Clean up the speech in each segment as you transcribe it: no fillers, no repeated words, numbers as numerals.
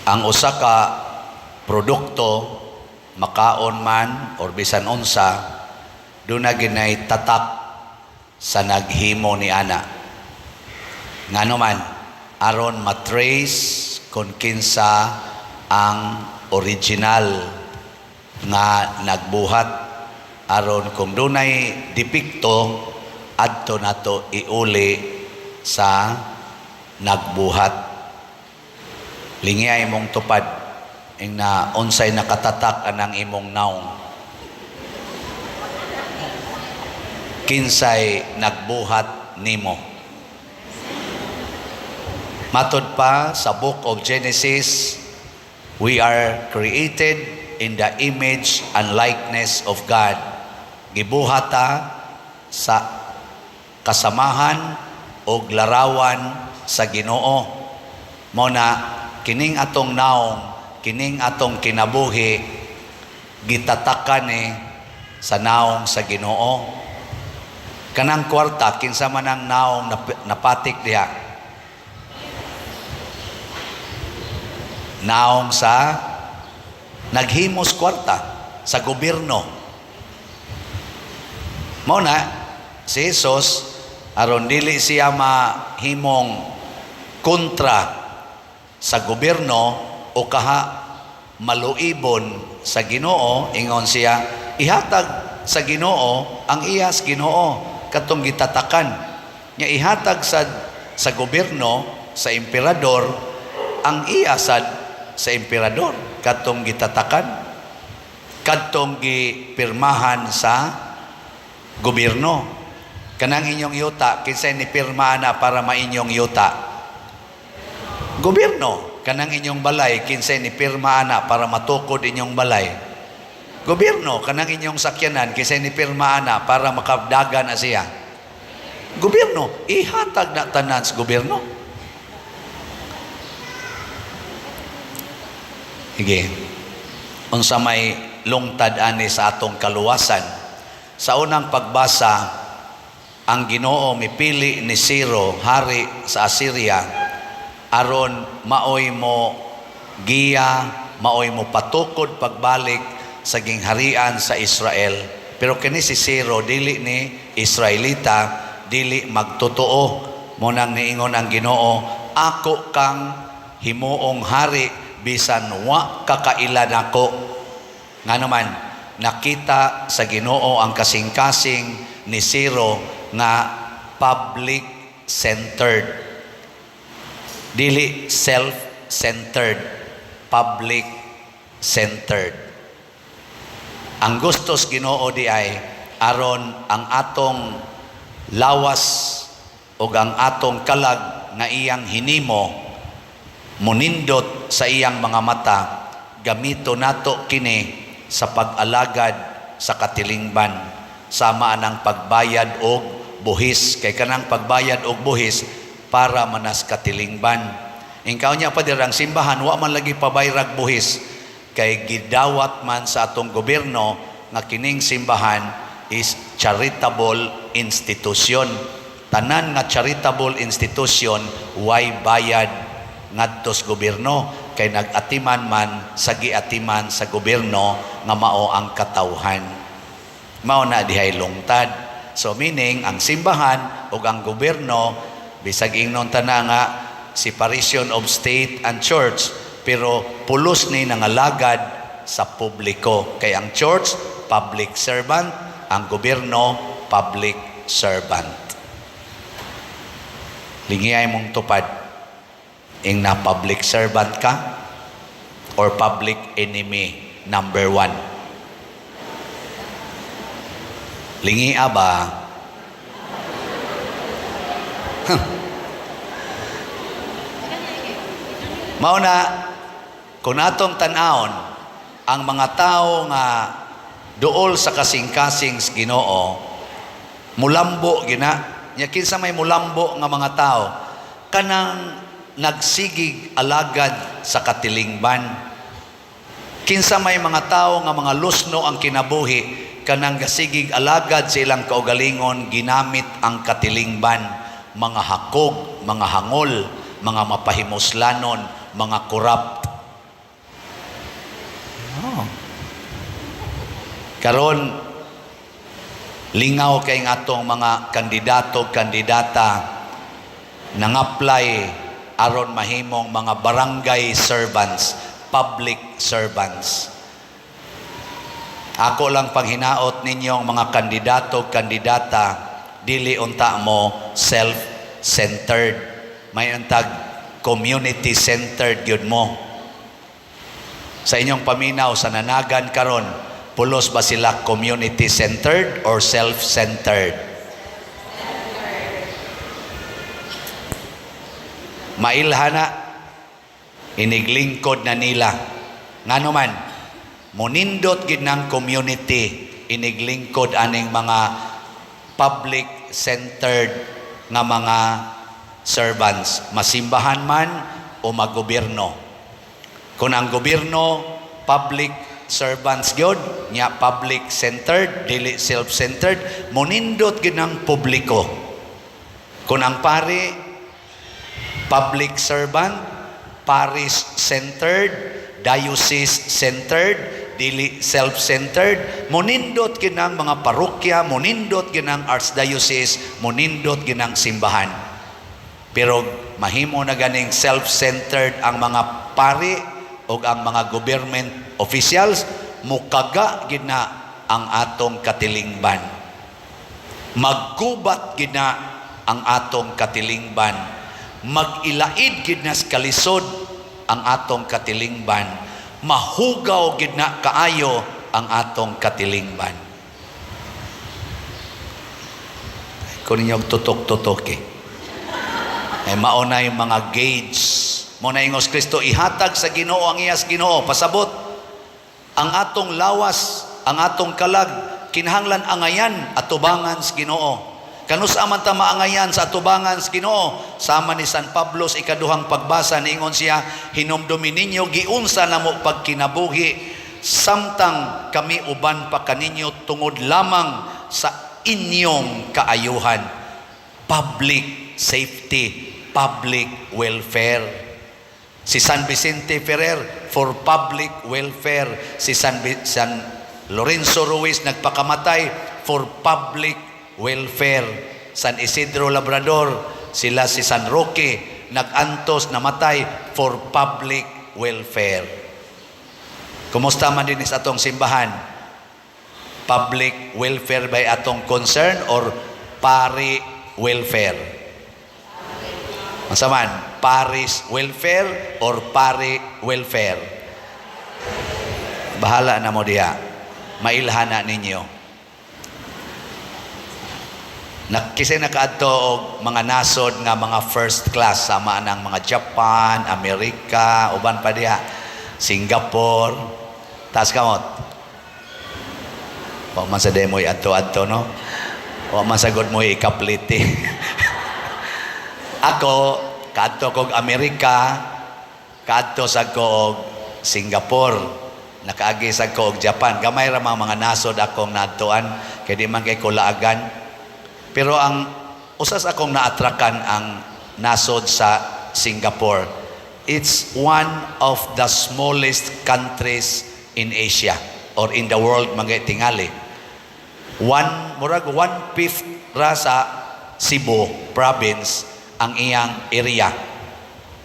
Ang usa ka produkto, makaon man or bisan unsa, duna ginay tatak sa naghimo ni ana. Ngano man? Aron matrace kung kinsa ang original nga nagbuhat, aron kung dunay depekto, adto nato iuli sa nagbuhat. Lingiay imong tupad ing na unsay nakatatak anang imong naong, kinsay nagbuhat nimo. Matod pa sa Book of Genesis, we are created in the image and likeness of God. Gibuhata sa kasamahan og larawan sa Ginoo. Mao na kining atong naong, kining atong kinabuhi, gitatakan ni sa naong sa Ginoo. Kanang kwarta, kinsa man ang naong napatik diha? Naong sa naghimos kwarta, sa gobyerno. Mao na si Jesus, aron dili siya mahimong kontra sa gobyerno o kaha maluibon sa Ginoo, ingon siya, ihatag sa Ginoo ang iyas Ginoo, katong gitatakan nya. Ihatag sa gobyerno, sa emperador, ang iya sad sa emperador, katong gitatakan, kadtong gipirmahan sa gobyerno. Kanang inyong yuta, kinsay ni pirma na para mainyong yuta? Gobyerno. Kanang inyong balay, kinsay ni pirma na para matukod inyong balay? Gobyerno. Kanang inyong sakyanan, kinsay ni pirma na para makadaga na siya? Gobyerno. Ihatag na tanan sa gobyerno. Sige. Unsa may lungtad ani sa atong kaluwasan? Sa unang pagbasa, ang Ginoo mipili ni Ciro, hari sa Assyria, aron maoy mo giya, maoy mo patukod pagbalik sa gingharian sa Israel. Pero kini si Ciro dili ni Israelita, dili magtotoo. Mo nang niingon ang Ginoo, ako kang himuong hari bisan wa kakaila nako. Ngano man, nakita sa Ginoo ang kasing-kasing ni Ciro nga public-centered. Dili self-centered, public-centered. Ang gustos Ginoo di ay aron ang atong lawas o ang atong kalag nga iyang hinimo munindot sa iyang mga mata, gamito nato kini sa pag-alagad sa katilingban, sama anang pagbayad og buhis, kay kanang pagbayad og buhis para manas katilingban. Inkaw niya pa ang simbahan wa man lagi pabayrag buhis, kay gidawat man sa atong gobyerno nga kining simbahan is charitable institution. Tanan nga charitable institution way bayad ngadto sa gobyerno, kay nag-atiman man sa giatiman sa gobyerno nga mao ang katawhan. Mao na dihay lungtad. So meaning, ang simbahan ug ang gobyerno, bisag ingnon tana nga separation of state and church, pero pulos ni nangalagad sa publiko, kay ang church public servant, ang gobyerno public servant. Lingiyay mong tupad ing na public servant ka or public enemy number one. Lingi ba? Mao na kung atong tan-awon ang mga tao nga duol sa kasing-kasing sa Ginoo, mulambo gina nya. Kinsa may mulambo nga mga tao? Kanang nagsigig alagad sa katilingban. Kinsa may mga tao nga mga lusno ang kinabuhi? Kanang gasigig alagad sa ilang kaugalingon ginamit ang katilingban, mga hakog, mga hangol, mga mapahimuslanon, mga corrupt. Oh. Karon lingaw kay atong mga kandidato, kandidata nang-apply aron mahimong mga barangay servants, public servants. Ako lang panghinaot ninyong mga kandidato, kandidata, dili unta mo self-centered. May untag community-centered gyud mo. Sa inyong paminaw sa nanagan karon, pulos ba sila community-centered or self-centered? Mailhana, iniglingkod na nila. Ngano man, monindot gid ng community iniglingkod aning mga public-centered nga mga servants, masimbahan man o magobyerno. Kung ang gobyerno public servants gyud nya, public-centered, dili self-centered, monindot gid ng publiko. Kung ang pari public servant, parish-centered, diocese-centered, dili self-centered, monindot ginang mga parokya, monindot ginang archdiocese, monindot ginang simbahan. Pero mahimo na ganing self-centered ang mga pari o ang mga government officials, mukaga gina ang atong katilingban. Maggubat gina ang atong katilingban. Mag-ilaid gid na sa kalisod ang atong katilingban. Mahugaw gid na kaayo ang atong katilingban. Kung ninyo tutok-tutok eh. Eh mauna yung mga gauge. Mo na ingos Kristo, ihatag sa Ginoo ang iyas Ginoo. Pasabot, ang atong lawas, ang atong kalag, kinahanglan angayan atubangan sa Ginoo. Kanus man ta maangayan sa atubangan sa Ginoo? Sama ni San Pablo sa ikaduhang pagbasa, niingon siya, "Hinumdumi ninyo giunsa namo pagkinabuhi samtang kami uban pa kaninyo tungod lamang sa inyong kaayuhan." Public safety, public welfare. Si San Vicente Ferrer for public welfare. Si San Lorenzo Ruiz nagpakamatay for public welfare. San Isidro Labrador, sila si San Roque, nag-antos, namatay for public welfare. Kumusta man din sa atong simbahan? Public welfare by atong concern or pari welfare? Unsa man? Parish welfare or pari welfare? Bahala na mo diha. Mailhana ninyo. Nakisay nakaadto og mga nasod nga mga first class sama ng mga Japan, Amerika, uban pa diha, Singapore. Taas kamot. Wa man sa demoy adto-adto, no. Wa man sa gud mo ikapliti. Ako kaadto kog Amerika, kaadto sa ko og Singapore, nakaagi sa ko og Japan. Gamay ra mga nasod akong naadtuan kay di man kay kulaagan. Pero ang usas akong naatrakan ang nasod sa Singapore. It's one of the smallest countries in Asia or in the world mga tingali. One murag one-fifth ra sa Cebu province ang iyang area.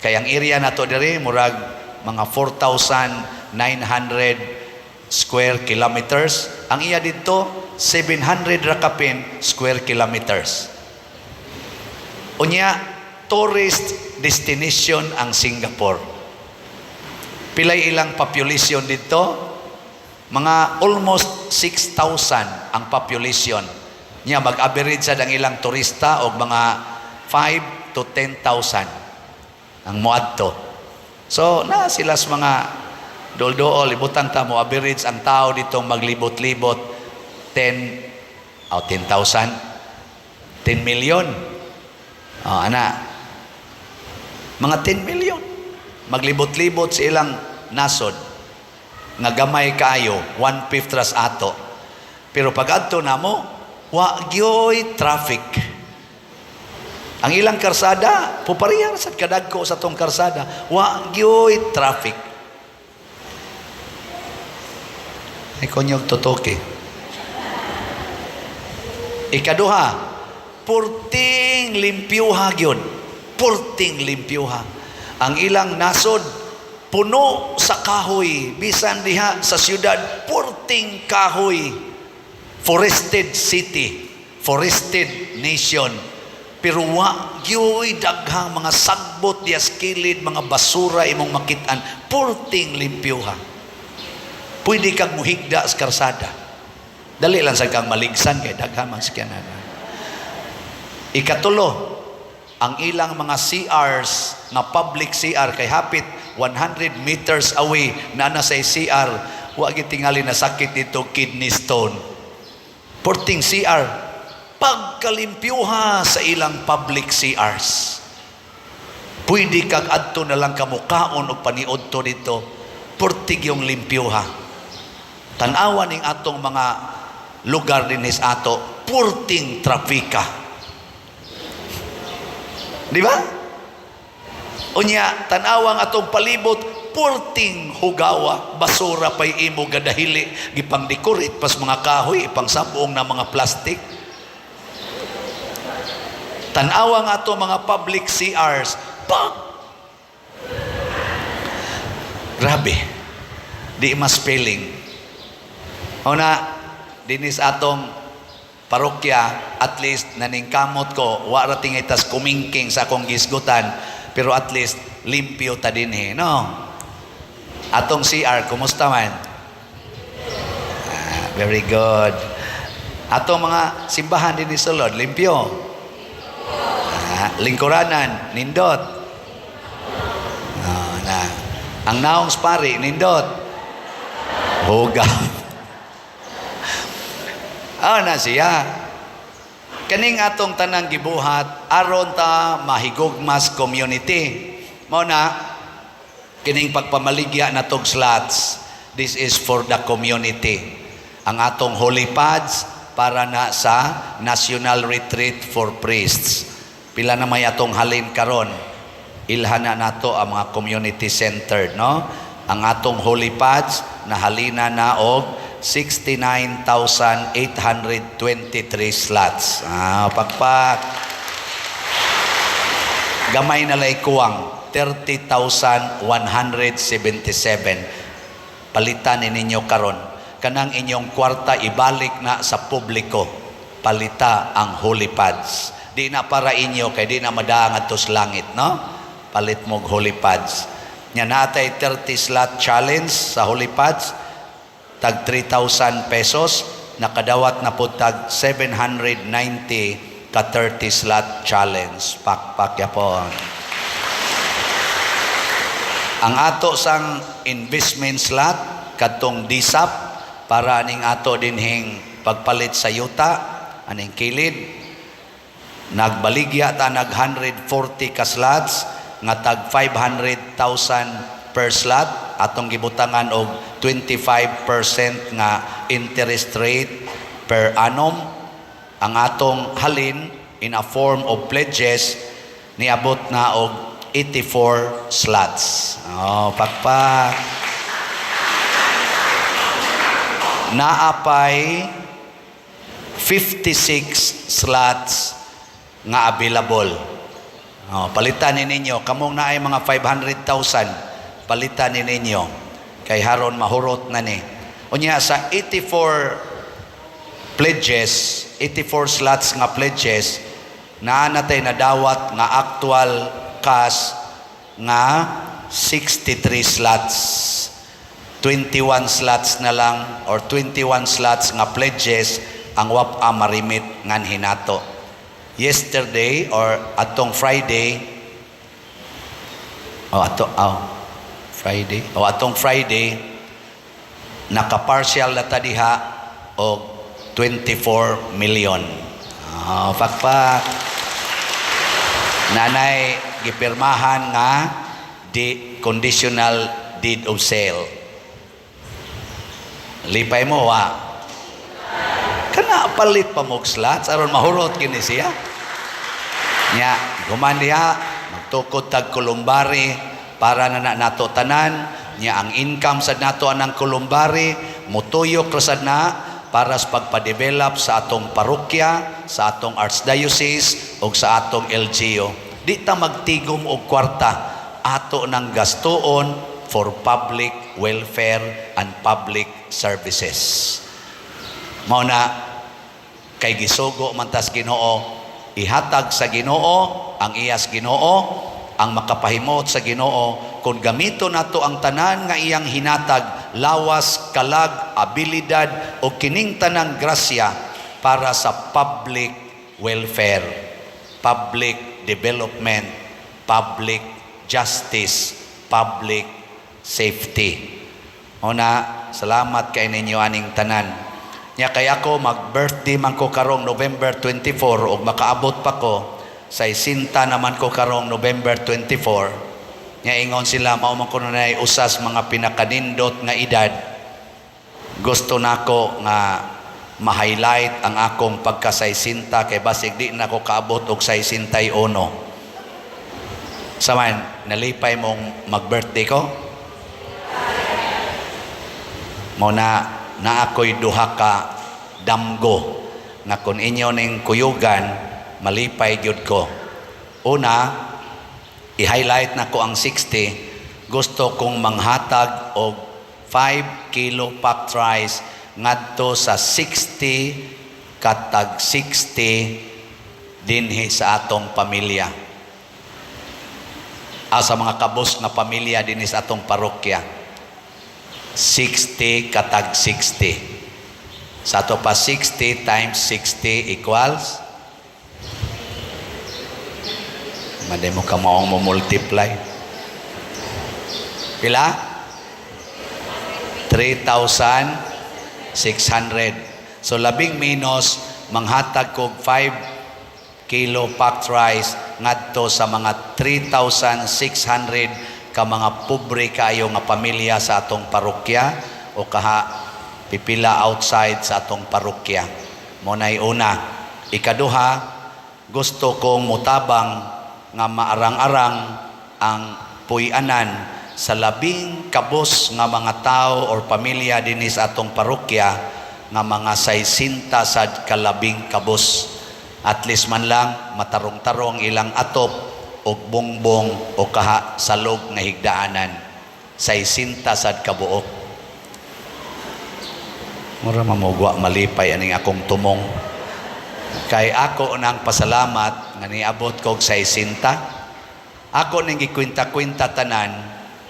Kay ang area nato diri murag mga 4,900 square kilometers. Ang iya didto 700 ra kapin square kilometers. Unya, tourist destination ang Singapore. Pilay ilang population dito? Mga almost 6,000 ang population. Nya mag-average sad ang ilang turista og mga 5 to 10,000 ang moadto. So, na sila sa mga dol-dool, ibutang ta mo average ang tao dito maglibot-libot 10 oh, 10,000, 10 million. Oh, ana. Mga 10 million maglibot-libot sa ilang nasod nga gamay kaayo, one-fifth ras ato. Pero pag adto namo, wa gyoy traffic. Ang ilang karsada, pupariya ra sad kadagko sa tong karsada, wa gyoy traffic. Ay konyog tutoke. Ikaduha, purting limpyuha gyud. Purting limpyuha. Ang ilang nasod puno sa kahoy, bisan diha sa syudad purting kahoy. Forested city, forested nation. Pero wa gyoy daghang mga sagbot diya sa kilid, mga basura imong makitaan, purting limpyuha. Pwede kang muhigda sa karsada. Dali lang sa kang maligsan kay daghan man sakyanan. Ikatulo, ang ilang mga CRs nga public CR kay hapit 100 meters away na na sa CR, wa gyud tingali na sakit dito kidney stone. Purting CR, pagkalimpyuha sa ilang public CRs. Pwede kag adto na lang kamukaon og paniudto dito. Purtig yung limpyuha. Tan-awa ning atong mga lugar dinhi sa ato, purting trafika. Di ba? Unya, tan-awa ang atong palibot, purting hugawa, basura pa'y imo gadahili, gipang decorate pas mga kahoy, ipang sabong na mga plastic. Tan-awa ang ato mga public CRs, pag grabe, di mas spelling. Una, dinis atong parokya, at least naningkamot ko, wa ra tingay tas kumingking sa akong gisgutan, pero at least limpyo ta dinhi, no? Atong CR, kumusta man? Ah, very good. Atong mga simbahan dinhi sulod, limpyo. Ah, lingkuranan, nindot. Ah, na. Ang naong pari, nindot. Hugaw. Ah, na siya. Kaning atong tanang gibuhat aron ta mahigugmas community. Mao na kining pagpamaligya natog slots. This is for the community. Ang atong holy pads para na sa National Retreat for Priests. Pila na may atong halin karon. Ilhan na nato ang mga community centered, no? Ang atong holy pads nahalina na og 69,823 slots. Ah, pakpak. Gamay na lay kuwang 30,177. Palitan ni ninyo karon. Kanang inyong kwarta ibalik na sa publiko. Palita ang holy pads. Di na para inyo kay di na madaang adto sa langit, no? Palit mo og holy pads. Nya natay 30 slot challenge sa holy pads, tag 3,000 pesos, nakadawat na po tag 790 ka 30 slot challenge. Pakpak yapon. Ang ato sang investment slot kadtong DSAP para aning ato dinhing pagpalit sa yuta aning kilid, nagbaligya ta nag 140 ka slots nga tag 500,000 per slot, atong gibutangan og 25% nga interest rate per annum. Ang atong halin in a form of pledges niabot na og 84 slots. Oh, pakpak. Naapay 56 slots nga available. Oh, palitan ni ninyo kamong naay mga 500,000, palitan ni ninyo kay haron mahurot na ni. Unya sa 84 pledges, 84 slots nga pledges, naa natay nadawat nga actual cash nga 63 slots. 21 slots na lang or 21 slots nga pledges ang wapa marimit ngan hinato. Yesterday or atong Friday, oh, ato, oh, Friday, oh, atong Friday, naka-partial na ta diha og 24 million. Oh, pakpak. Nanay gipirmahan nga di conditional deed of sale. Lipay mo wa. Kana palit pa mo og slots aron mahurot kini siya. Nya, guman diha, magtukod tag kolumbari para na nato tanan. Nya ang income sad nato anang columbary mutuyok ra sad na para sa pagpa-develop sa atong parokya, sa atong archdiocese ug sa atong LGU. Di ta magtigom og kwarta, ato nang gastuon for public welfare and public services. Mao na kay gisugo man tas Ginoo, ihatag sa Ginoo ang iyas Ginoo, ang makapahimot sa Ginoo kung gamito nato ang tanan nga iyang hinatag, lawas, kalag, abilidad o kining tanang grasya para sa public welfare, public development, public justice, public safety. Una, salamat kay ninyo aning tanan. Nya kay ako mag-birthday man ko karong November 24 ug makaabot pa ko sa isinta naman ko karong November 24. Nya ingon sila mao man kuno nay usas mga pinakanindot nga edad. Gusto nako nga ma-highlight ang akong pagkasaysinta kay basig di na ko kaabot og 61. Saman, nalipay mong mag-birthday ko? Mao na na ako'y duha ka damgo nga kung inyo ning kuyugan, malipay gyud ko. Una, i-highlight na ko ang 60. Gusto kong manghatag og 5 kilo packed rice ngadto sa 60 katag 60 dinhi sa atong pamilya. Ah, sa mga kabos nga pamilya dinhi sa atong parokya. 60 katag 60. Sa ato pa, 60 times 60 equals? Maday mo kamaong mo multiply. Pila? 3,600. So labing menos manghatag kog 5 kilo packed rice ngadto sa mga 3,600 ka mga pobre kaayo nga pamilya sa atong parokya o kaha pipila outside sa atong parokya. Mao nay una. Ikaduha, gusto kong mutabang nga maarang-arang ang puy-anan sa labing kabos nga mga tao or pamilya dinhi sa atong parokya nga mga 60 sad kalabing kabos. At least man lang matarong-tarong ilang atop og bongbong o kaha salog nga higdaanan. 60 sad kabuok. Mura mamugwa malipay aning akong tumong. Kay ako nang pasalamat nga niabot kog 60. Ako ning gikwenta-kwenta tanan,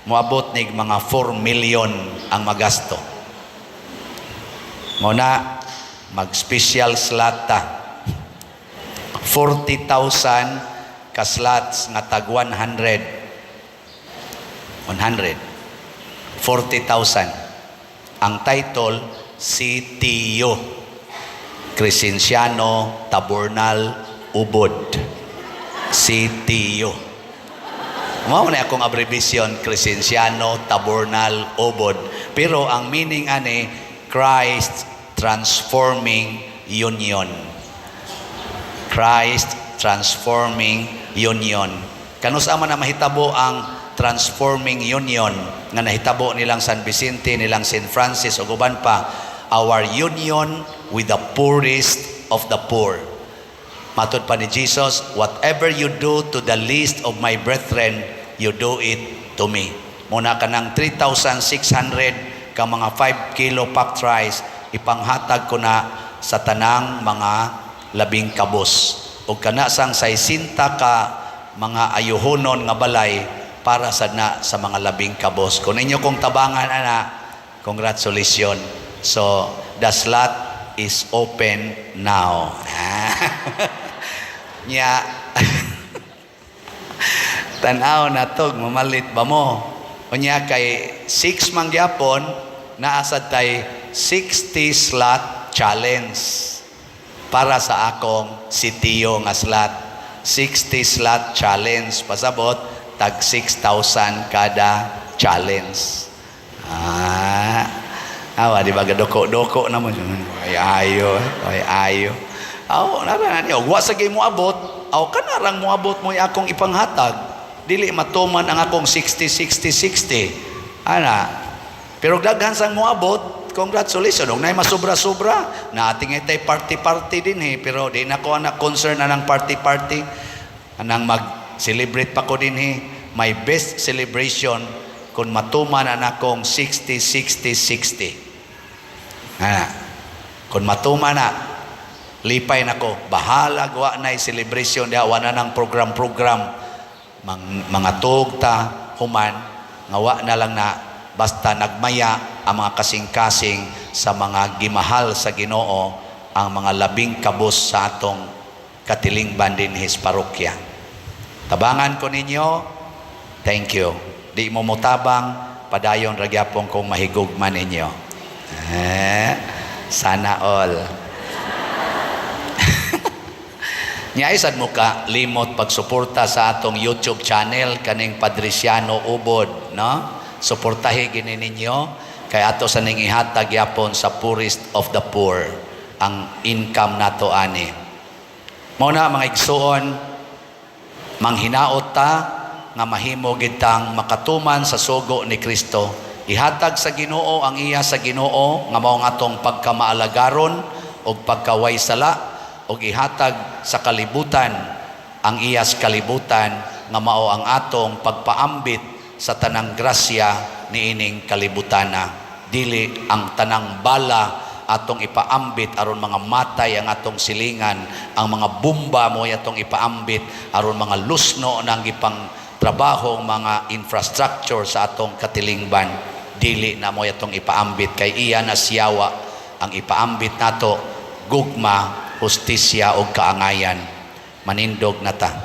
moabot nig mga 4 million ang magasto. Mao na mag-special slot ta. 40,000 ka slots nga tag 100. 100. 40,000. Ang title, CTU. Crescenciano Tabornal Ubod. CTU. Mao na akong abbreviation, Crescenciano Tabornal Ubod. Pero ang meaning ani, Christ Transforming Union. Christ Transforming Union. Kanus-a man na mahitabo ang Transforming Union nga nahitabo nilang San Vicente, nilang St. Francis ug uban pa, our union with the poorest of the poor. Matod pa ni Jesus, "Whatever you do to the least of my brethren, you do it to me." Muna kanang 3,600 ka mga 5 kilo packed rice, ipanghatag ko na sa tanang mga labing kabos. O kana sang 60 ka mga ayuhonon nga balay para sa na sa mga labing kabos. Kung inyo kong tabangan ana, congratulations. So, the slot is open now. Nya, tanaw na to, mamalit ba mo? Unya kay 6 man gyapon, naa sad tay 60 slot challenge para sa akong sitiyo nga slot. 60 slot challenge. Pasabot, tag 6,000 kada challenge. Ah, awa, di ba gadoko-doko naman? Ay ayo, ay ayo. Aw, nara ni og wa sa mo abot, aw kanarang moabot mo akong ipanghatag. Dili matuman ang akong 60 60 60. Ana, pero daghan sang moabot, congratulations. Ug naay masobra-sobra, naating itay party-party din eh, pero di na ko na concern na ng party-party. Anang mag-celebrate pa ko din eh. My best celebration kung matuman na akong 60, 60, 60. Ana, kung matuman na, lipay na ko. Bahala wa na celebration diha, wa na ng program-program. Mga tugta, human, nga wa na lang na basta nagmaya ang mga kasing-kasing sa mga gimahal sa Ginoo, ang mga labing kabus sa atong katilingban dinhi sa parokya. Tabangan ko ninyo, thank you. Di mo motabang, padayon ra gyapon kong mahigugma ninyo. Eh, sana all. Nya isad mo ka limot pagsuporta sa atong YouTube channel kaning Padriciano Ubod, no? Suportahi gini ninyo kay ato sa ning ihatag yapon sa poorest of the poor ang income nato ani. Mao na, mga igsuon, manghinaot ta nga mahimo gid tang makatuman sa sugo ni Kristo. Ihatag sa Ginoo ang iya sa Ginoo nga mao ang atong pagkamaalagaron ug pagkaway sala, ug ihatag sa kalibutan ang iyas kalibutan nga mao ang atong pagpaambit sa tanang grasya niining kalibutana. Dili ang tanang bala atong ipaambit aron mga matay ang atong silingan, ang mga bomba mo atong ipaambit aron mga lusno ng gipang trabaho mga infrastructure sa atong katilingban. Dili na mo atong ipaambit kay iya na siyawa. Ang ipaambit nato, gugma, hustisya ug kaangayan. Manindog na ta.